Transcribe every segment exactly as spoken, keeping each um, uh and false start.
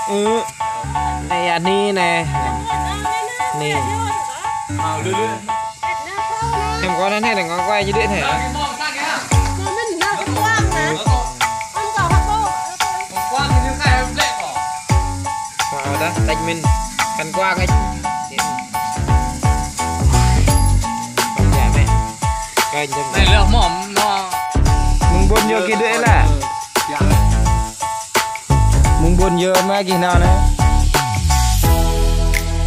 Ừ. Anai, anai, anai. Anai. Thêm có anai, anai, anai, ngó quay chứ đĩa anai. Wow, dah, tách min. Khăn quang ấy. Không, dạ, mẹ. Coi chừng. Anai lĕ mơ̆m anŭn. Mơ̆ng ƀôn yơh kơ đĩa lah. Mơ̆ng ƀôn yơh mă kơ anai anai.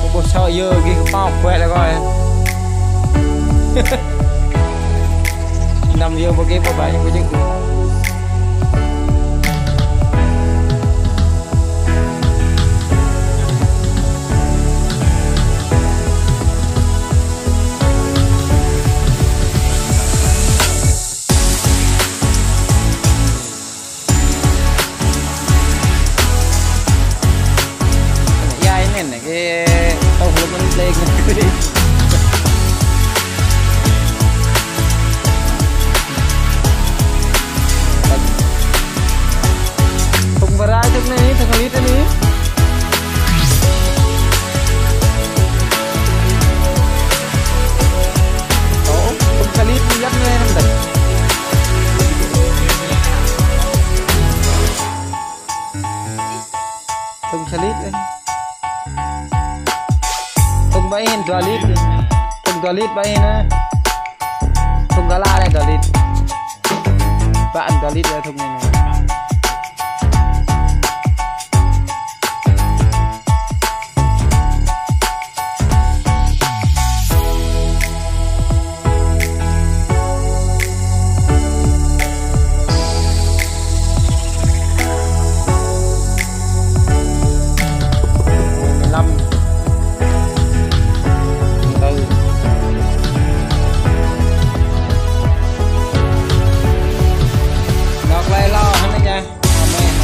Ƀu ƀuh sŏ yơh kơ pŏk pĕ lah kơ. Năm yơh ƀu kơ ƀu ƀai kơ jing. Ya, anai, anai, kơ tŏng lu mơ̆n plek. Phung bơrai tŭk anai, tŭk lit anai. Ơ, tŭk lit anai, yap anai, anai. Tŭk sa lit anai. Tŭk ƀai hin dua lit. Tŭk dua lit ƀai hin anai. Tŭk gala anai dua lit. Ƀă dua lit anai tŭk anai anai. Mười lăm. Mười tư. Đọc lại lo, hôm nay nha. Amen.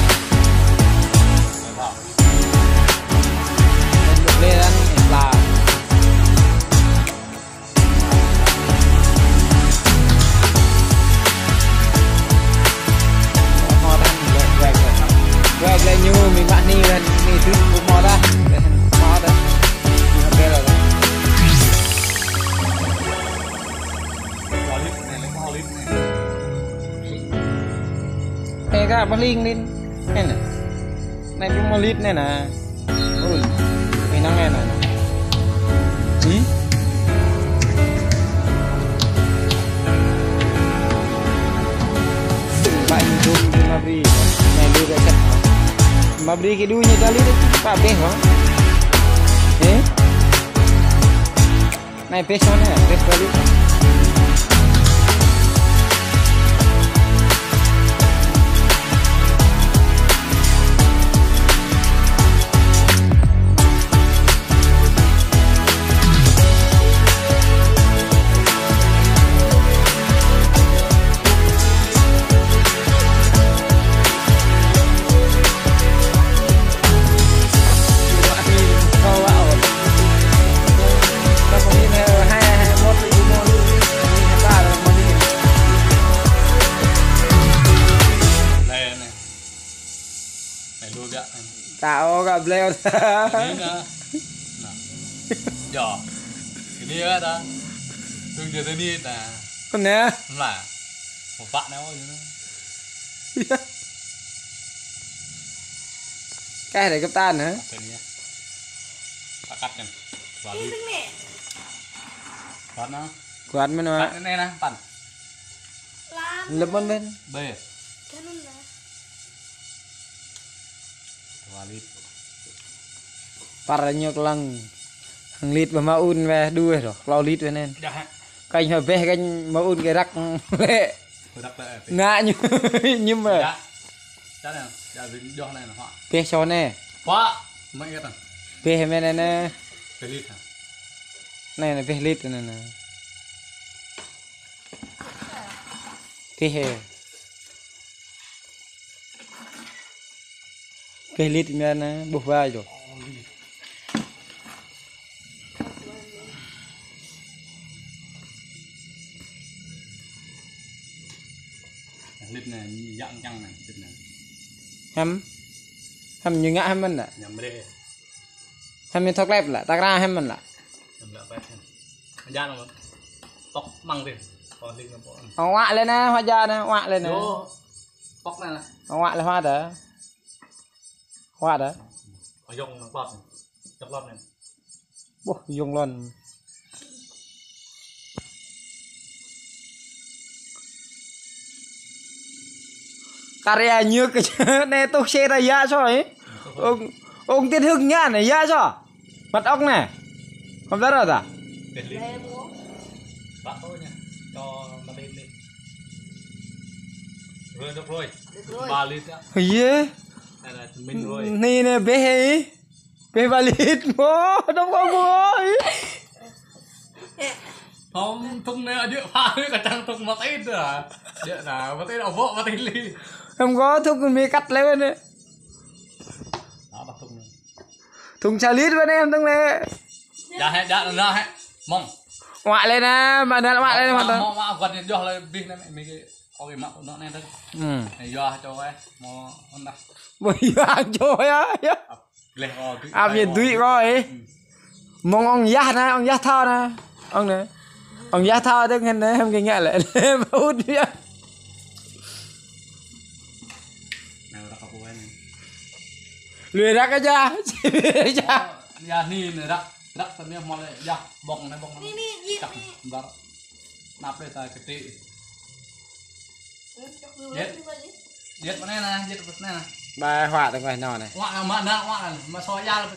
Lê lăng, em là. Ho đăng, quẹt, quẹt, quẹt. Quẹt lĕ ñu, mĭn ƀă anai lĕ, anai tui, ƀu hmâo dah. Lĕ hăng hmâo dah. Ñu bel lĕ. Ê, kă, ƀu ling lin. Anai nè. Anai ƀu hmâo lit anai nè. Ui, ih năng anai nè. Hử? Ƀă ñu dŏ ñu mă brơi. Anai lui ƀĕ sat. Mă brơi kơ đu ñu ta lit, pă bĕ hŏ. Hê? Anai bĕ sô anai, bĕ kơ lit. Anai lu biă. Ta ôh kă bleo. Anai nè. Nè. Yơh. Anai yơh ta. Tŭ jơ̆ tơ anai ta. Anai. Lah. Mă ƀă anai ôh yơh. Kah dai kơptan hă? Tơ anai. Pơkăt anai. Kuat anai. Kuat mơ̆n. Anai nè, păn. Lơ̆m mơ̆n ƀĕ. Ƀĕ. Dua lit. Păr ñu lăng. Hăng lit ƀă mă un weh, dua dah. Klâo lit weh anai. Dah. Kơnh hă bĕ kơnh mă un kơ răk lĕ. Răk lĕ. Ngă ñu, ñim ƀă. Dah. Dah anai, dah lit joh anai hă. Bĕ sô anai. Pă, mă ih kơtang. Bĕ mơ̆n anai. Bĕ lit hă. Anai anai bĕ lit anai anai. Bĕ hê. Bĕ lit mơ̆n anai, ƀuh ƀai dŏ. Lit anai, yang yang anai, lit anai. Hăm? Hăm ñu ngă hăm mơ̆n lĕ. Ñăm rĕ. Hăm ñu thŏk lĕp lĕ, ta kra hăm mơ̆n lĕ. Ñăm lĕ pĕt. Aja nă. Pŏk măng rĕ. Pŏk ling pŏk. Ong wă lĕ nă, hoa ja nă, wă lĕ nă. Yo. Pŏk nă. Ong wă lĕ hoa dah. Hoa dah. Ayong nă klot. Căp klot nă. Ƀuh, yŭng lŏn. Karya ñu kơ anai tuh sĕ ta yă soh, ih. Ong, ong tiết hưng ngă anai yă soh. Măt ŏk anai. Hăm dar ta? Bác tôi nha. Cho mà tin đi. Rồi, được rồi. Được rồi. Ba lít á. Ơ, yơh. Hay là mình rồi. Anai anai bĕ hă, ih. Bĕ ba lít mơ̆, dŏ mơ̆, ih. Hăm thŭng anai adiă pha, kơčăng thŭng mă tih dah. Adiă nă, mă tih dah, ƀô̆ mă tih li. Hăm kơ thŭng mơ̆ kăt lĕ anai. Nă, ƀah thŭng anai. Thŭng sa lít ƀơi anai, hăm thŭng lĕ. Djă hĕ, djă nă hĕ. Mơ̆ng. Wă lĕ nă, mă nă wă lĕ nă, mă tơ. Mơ̆ng, mă, mă, gŏt anai djơ̆ lĕ abih anai, mơ̆ng kơ, kơ mă tŭ nă anai tơ. Hmm. Anai yua čô ai, mơ̆ anŭn dah. Mơ̆ yua čô ai, yă. Ăp. Leh kơ tui. Ăp ñu tui kơ, ih. Hmm. Mơ̆ng ong yah nă, ong yah thâo nă. Ong nă. Ong yah thâo tơ ngăn nă, hăm kơ ngă lĕ. Baut yă. Nă, răk kơ pô anai. Lui răk aja. Aja. Ơ, yă anai nă răk, răk tơ anai mơ̆ lĕ yă ƀơ̆ng anai ƀơ̆ng anai. Anai, anai, jit anai. Dar. Năp lĕ ta kơtĭ. Jit. Jit pơ anai nă, jit pơ anai nă. Ba huă tơ̆ng weh nô anai. Huă nă, mă nă, huă nă, mă soh yă lĕ.